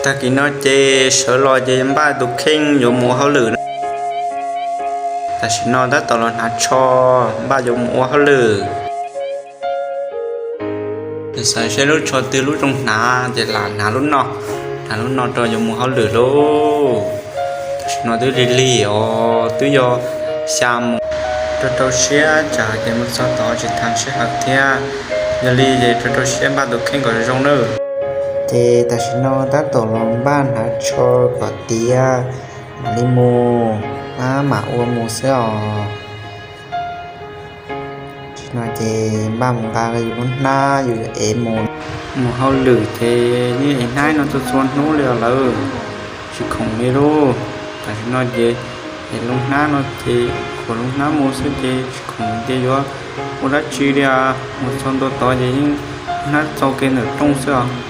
Tag kis no ces sawv los ces npaj tus kheej yuav mus ua hauj lwm na. Tam sim no tab tom los hnav tsho, npaj yuav mus ua hauj lwm. Ces xav seb lub tsho twg lub zoo hnav ces lam hnav lub no, hnav lub no rau yuav mus hauj lwm lauj. Tam sim no twb lig lig os, twb yog xya moos. Rau rau siab tsam ces mus txog tod tsis tau sij hawm thiab. Yog li ces rau rau siab npaj tus kheej kom zoo nawb. Ces tam sim no tab tom los npaj hnav tsho kom tiav mam li mus, mam ua mus xwb os. Tam sim no ces npaj mus nqa yus lub hnab yus yuav ev mus. Mus hauj lwm ces yeej ev hnab no txhua txhua hnub li os lawm, tsis khoom li lauj. Tam sim no ces ev lub hnab no ces khuam lub hnab mus xwb ces tsis khoom tias yuav ua dab tsi li. Mus txog ntua tod ces yeej hnab txau kev ntawm rooj xwb os.